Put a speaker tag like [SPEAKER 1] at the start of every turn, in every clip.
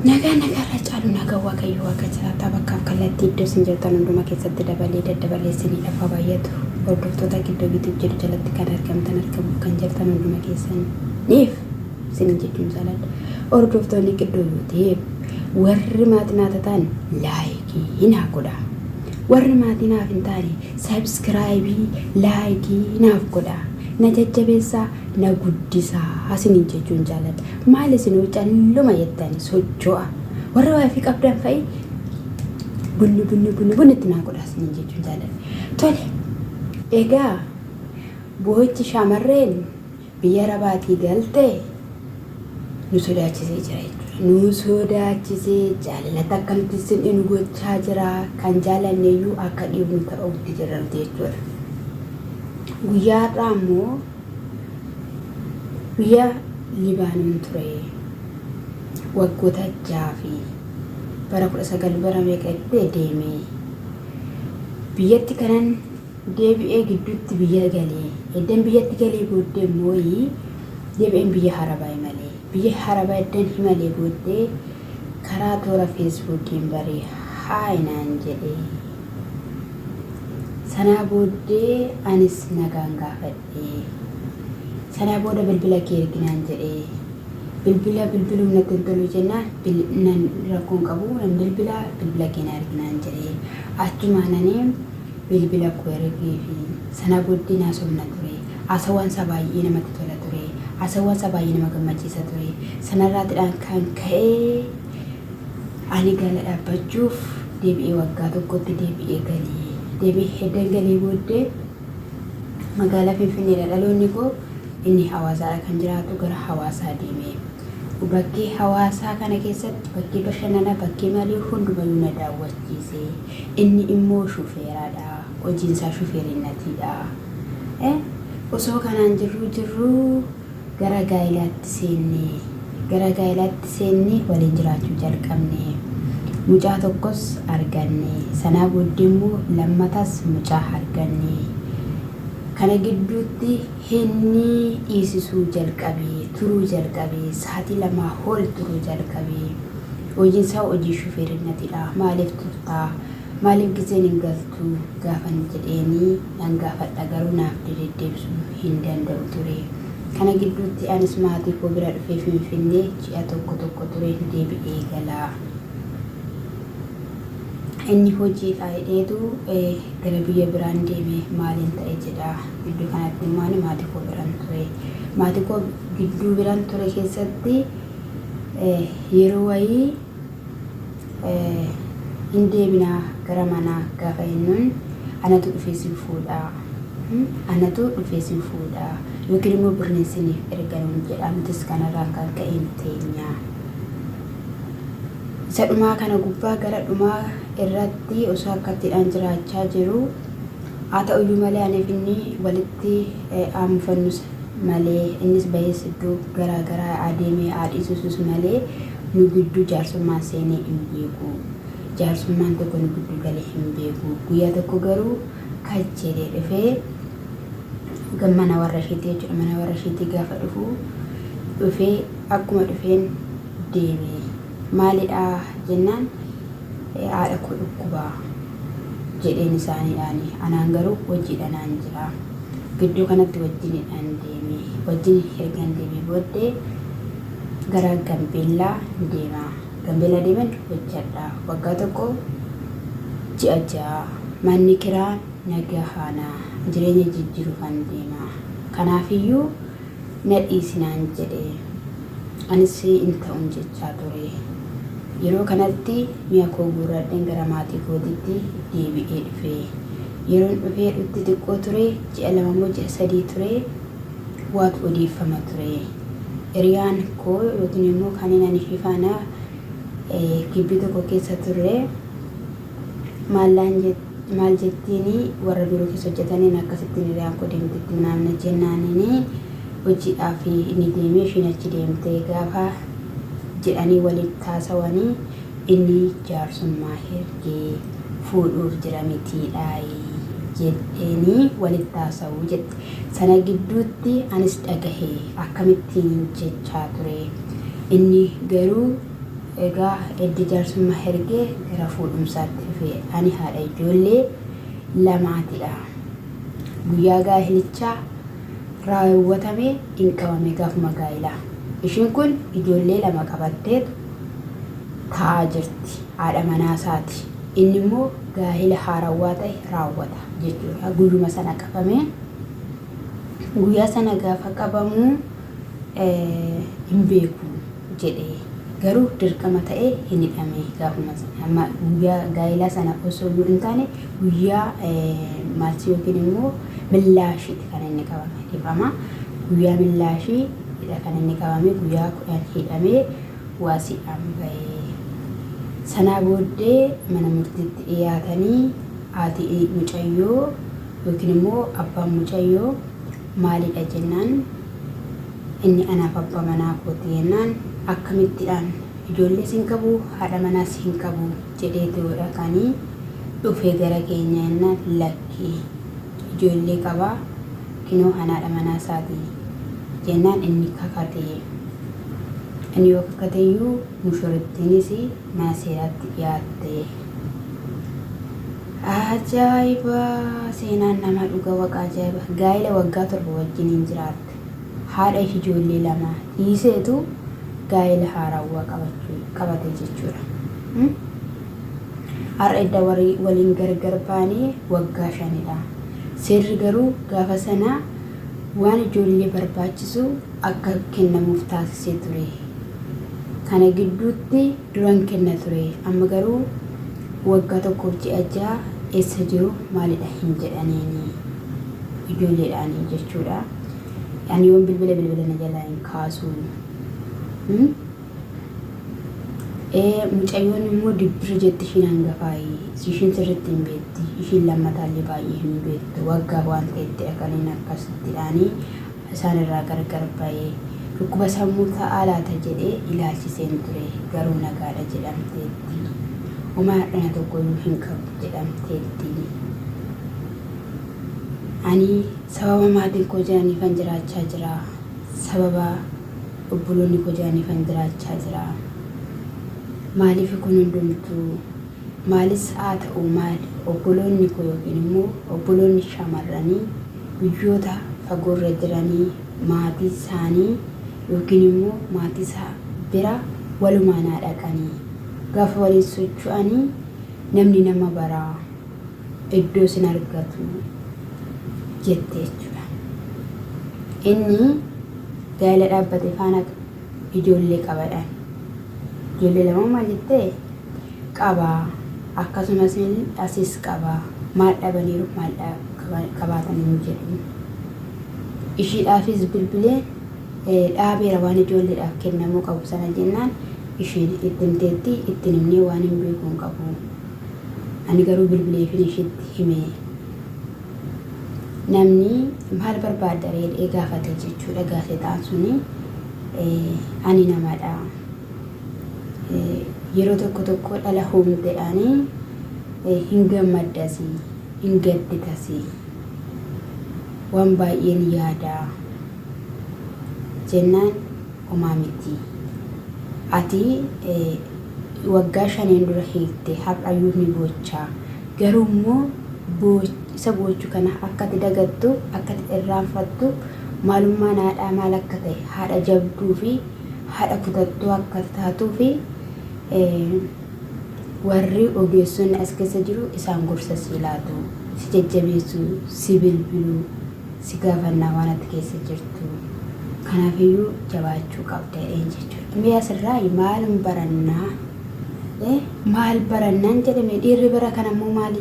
[SPEAKER 1] Nagaa nagaarra caalu nagaa Waaqayyo Waaqa jiraataa bakkaaf kallattii iddoo isin jirtan hunduma keessatti dabalee daddabalee isinii lafa baay'atu hordoftoota gidduu YouTube jedhu jalatti kan argamtan argamuuf kan jirtan hunduma keessaniif isinin jechuun jaaladha. Hordoftoonni gidduu YouTube warri maatii naa taatan laayikii naa godhaa. Warri maatii naaf hin taane sabskiraayibii laayikii naaf godhaa. Na jajjabeessaa na guddisaa isiniin jechuun jaaladha. Maal isinuu calluma jettani socho'a. Warra waayifii qabdan fa'i bunni bunni bunni bunni itti naa godhaa isiniin jechuun jaaladha. Tole egaa boo'ichi shamarreen biyya Arabaatii galte nu sodaachisee jira jechuudha. Nu sodaachisee jaalalatti akka nuti isin nu gochaa jira. Kan jaalanne iyyuu akka dhiifnu ta'utti jirra nuti jechuudha. Guyyaa har'aa immoo biyya Libaanoon ture. Waggoota 6 fi bara 19 bara meeqa itti deeme. Biyyatti kanan deebi'ee gidduutti biyya galee. Eddan biyyatti galee booddee immoo deebi'een biyya Harabaa imalee. Biyya Harabaa eddan imalee booddee karaa toora Feesbuukiin bare haay naan jedhe. Sanaa booddee anis nagaan gaafadhe. Sanaa booda bilbila kee ergi naan jedhe. Bilbila bilbiluun natti hin tolu jennaan nan rakkoon qabu nan bilbila bilbila kee naa ergi naan jedhe. Achumaan ani bilbila koo ergeefi. Sanaa booddee naasofna ture. Haasawaan isaa baay'ee namatti tola ture. Haasawaan isaa baay'ee nama gammachiisa ture. Sanarraatidhaan kan ka'e Ani gala dhaabbachuuf deebi'ee waggaa tokkotti deebi'ee galee. Deebi'ee heddan galee booddee magaalaa Finfinneedha dhaloonni koo inni hawaasaadha kan jiraatu gara hawaasaa deeme. Bakkee hawaasaa kana keessatti bakkee bashannanaa bakkee maalii hundumayyuu na daawwachiise. Inni immoo shufeeradha. Hojiin isaa shufeerinnatiidha. Osoo kanaan jirruu jirruu Gara gaa'ilaatti seenne. Gara gaa'ilaatti seennee waliin jiraachuu jalqabne. Mucaa tokkos arganne. Sanaa booddee immoo lammatas mucaa arganne. Kana gidduutti inni dhiisisuu jalqabe, turuu jalqabe, sa'aatii lamaa ol turuu jalqabe. Hojiin isaa hojii shufeerinnatidha. Maaliif turtaa? Maaliif gizeen hin galtu gaafan jedheeni nan gaafadha garuu naaf dededdeebisuu hin danda'u ture. Kana gidduutti anis maatii koo bira dhufee Finfinnee ji'a tokko tokko tureen deebi'ee gala. Inni hojiidha jedheetu gara biyya biraan deeme maaliin ta'e jedha. Gidduu kanatti immoo ani maatii koo biran ture. Maatii koo gidduu biran ture keessatti yeroo wayii Hin deebinaa gara manaa gaafa jennuun anatu dhufee sin fuudha. Anatu dhufee sin fuudha. Yookiin immoo birriin siniif erga nuun jedha. Nutis kanarraan kan ka'e hin teenya. Isa dhumaa kana gubbaa gara dhumaa irratti osoo akkattiidhaan jiraachaa jiru haa ta'uyyuu malee aniif inni walitti aamufannus malee innis bahees iddoo garaa garaa adeemee haa dhiisusus malee nu gidduu jaarsummaan seenee hin beeku. Jaarsummaan tokko nu gidduu galee hin beeku. Guyyaa tokko garuu kajjeelee dhufee mana warra isheetii jechuudha. Mana warra isheetii gaafa dhufu dhufee akkuma dhufeen deeme. Maalidha jennaan haadha koo dhukkubaa jedheen isaaniidhaani. Anaan garuu hojiidha naan jira. Gidduu kanatti wajjinidhaan deeme. Wajjin ergan deemee booddee gara Gambeellaa deema. Gambeellaa deemen hojjadha. Waggaa tokko ji'a 6 manni kiraa na gahaana. Jireenya jijjiruufan deema. Kanaafiyyuu na dhiisi naan jedhe. Anis hin ta'un jechaa ture. Yeroo kanatti mi'a koo guurradheen gara maatii kootiitti deebi'ee dhufe. Yeroon dhufee dhutti xiqqoo ture, ji'a 2 moo ji'a 3 ture waatu odeeffama ture. Hiriyaan koo yookiin immoo kanin ani ishee faana gibbii tokko keessa turre maal jettiini warra biiroo keessa hojjetaniin akkasittiin hiriyaan koo deemtetti minaamna jennaanini hojiidhaaf inni deemee ishiin achi deemtee gaafa jedhanii walitti haasawanii inni jaarsummaa ergee fuudhuuf jira mitiidhaayi jedheenii walitti haasa'u jette. Sana gidduutti anis dhagahe akkamittiin jechaa ture. Inni garuu Egaa eddi jaarsummaa ergee gara fuudhumsaatti dhufe. Ani haadha ijoollee lamaatidha. Guyyaa gaa'ilichaa raawwatame in qabame gaafuma gaa'ilaa. Ishiin kun ijoollee 2 qabatteetu taa'aa jirti. Haadha manaasaati. Inni immoo gaa'ila haarawwaa ta'e raawwata jechuudha. Guyyuma sana qabame. Guyyaa sana gaafa qabamu hin beeku jedhe. Garuu dirqama ta'ee hin hidhame gaafuma sana. Amma guyyaa gaa'ilaa sana osoo iyyuu hin taane guyyaa maalsii yookiin immoo millaashiiti kan inni qabame dhifama. Guyyaa millaashii dha kan inni qabame guyyaa 10 hidhamee waasiidhaan ba'e. Sanaa booddee mana murtiitti dhiyaatanii haati mucayyoo yookiin immoo abbaan mucayyoo maalidha jennaan inni anaaf abbaa manaa kooti jennaan akkamittidhaan ijoollees hin qabu haadha manaas hin qabu jedheetudha kani dhufe gara keenya jennaan lakki ijoollee qaba kinoo an haadha manaa isaati jennaan inni kakate inni yoo kakateyyuu mushurittiinis mana seeraatti dhiyaatte. Ajaa'iba! Seenaan namaa dhuga waqa ajaa'iba! Gaa'ila waggaa 7 wajjiniin jiraatte. Haadha ijoollee lamaa dhiiseetu gaa'ila haarawwaa qabachuu qabate jechuudha. Har'a edda waliin gargar baanee waggaa shanidha. Seerri garuu gaafa sana waan ijoollee barbaachisu akka kennamuuf taasisee ture. Kana gidduutti duran kenna ture. Amma garuu waggaa tokkoof ji'a 6 eessa jiru maalidha hin jedhaniini ijoolleedhaani jechuudha. Ani yoon bilbila bilbila na jalaa hin kaasu. Ee mucayyoon immoo dibbir jetti ishiin hangafaayi. Ishiin sirriitti hin beekti. Ishiin lammataallee baay'ee hin beektu. Waggaa waan ta'ettidha kan inni akkasittidhaani isaan irraa gargar ba'e. Dhukkuba sammuu ta'aa laata jedhee ilaalchiseen ture. Garuu nagaadha jedhamteetti. Homaa hir'ina tokkoyyuu hin qabdu jedhamteetti. Ani sababa maatiin koo jiraniifan jiraachaa jira. Sababa obboloonni koo jiraniifan jiraachaa jira. Maaliif kun hundumtuu? Maalis haa ta'u maal obboloonni koo yookiin immoo obboloonni shamarranii biyyoota fagoorra jiranii maatii isaanii yookiin immoo maatii isaa bira walumaan haa dhaqanii. Gaafa waliin socho'anii namni nama bara, iddoo sin argatu jette jechuudha. Inni gaa'ela dhaabbate faana ijoollee qabadhaan. Ijoollee lama maal jettee? Qaba. Akkasumas asis qaba. Maal dhabaniiru maal qabaatan hin jedhu. Ishiidhaafis bilbilee dhaabeera waan ijoolleedhaaf kennamuu qabu sana jennaan ishiin itti himteetti itti hin himnee waan hin beeku hin qabu. Ani garuu bilbileefin ishiitti hime. Namni maal barbaadda ree jedhee gaafate jechuudha gaazexaan suni. Ani namadha. Yeroo tokko tokko dhala huumtedhaani hin gammaddasi, hin gadditasi. Waan baay'een yaada jennaan homaa miti. Ati waggaa shaniin dura hiikte har'ayyuu ni boochaa. Garuu immoo isa boochu kana akka ati dagattu, akka ati irraanfattu, maalummaan haadhaa maal akka ta'e, haadha jabduu fi haadha kutattuu akka taatuu fi warri ogeessonni as keessa jiru isaan gorsa sii laatu, si jajjabeessu, si bilbilu, si gaafannaa waan ati keessa jirtu. Kanaafiyyuu jabaachuu qabda jedheen jechuudha. Mee asirraa maal barannaa? Maal barannaan jedhame dhiirri bara kana immoo maali?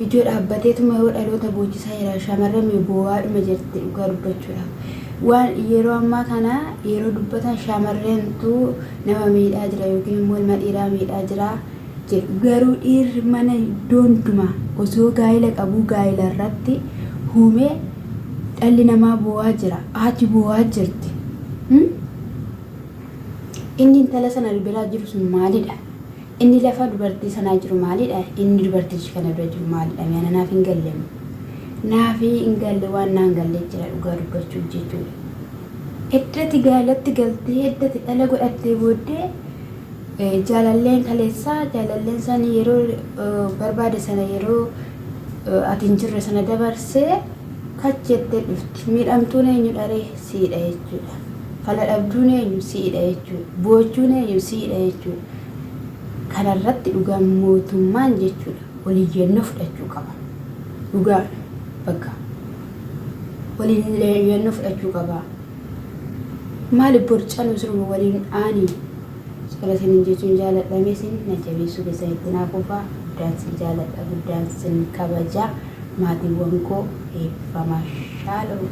[SPEAKER 1] Ijoo dhaabbateetuma yoo dhaloota boochisaa jira. Shamarran mee boo'aadhuma jirti dhugaa dubbachuudhaaf. Waan yeroo ammaa kana yeroo dubbatan shamarreentu nama miidhaa jira yookiin immoo ilma dhiiraa miidhaa jira jedhu. Garuu dhiirri mana iddoo hundumaa osoo gaa'ila qabuu gaa'ila irratti huumee dhalli namaa boo'aa jira. Haati boo'aa jirti. Inni intala sana biraa jiru sun maalidha? Inni lafa dubartii sanaa jiru maalidha? Inni dubartichi kana bira jiru maalidha? Mee ana naaf hin galle. Naaf hin galle waan naan galle jira dhugaa dubbachuuf jechuudha. Eddati gaalatti galtee eddati dhala godhattee booddee Jaalalleen kaleessaa jaalalleen san yeroo barbaade sana yeroo ati hin jirre sana dabarsee kach jettee dhufti. Miidhamtuun eenyudha ree? Siidha jechuudha. Fala dhabduun eenyu? Siidha jechuudha. Boochuun eenyu? Siidha jechuudha. Kanarratti dhugaa mootummaan jechuudha waliyyannoo fudhachuu qaba. Dhugaa bakka waliyyannoo fudhachuu qaba. Maali borcanu siruma waliin aanii Sola isinin jechuun jaaladha mee isin na jabeessuu keessanitti naa fufaa guddaan sin jaaladha guddaan sin kabaja maatiiwwan koo eebbifamaa shaalom.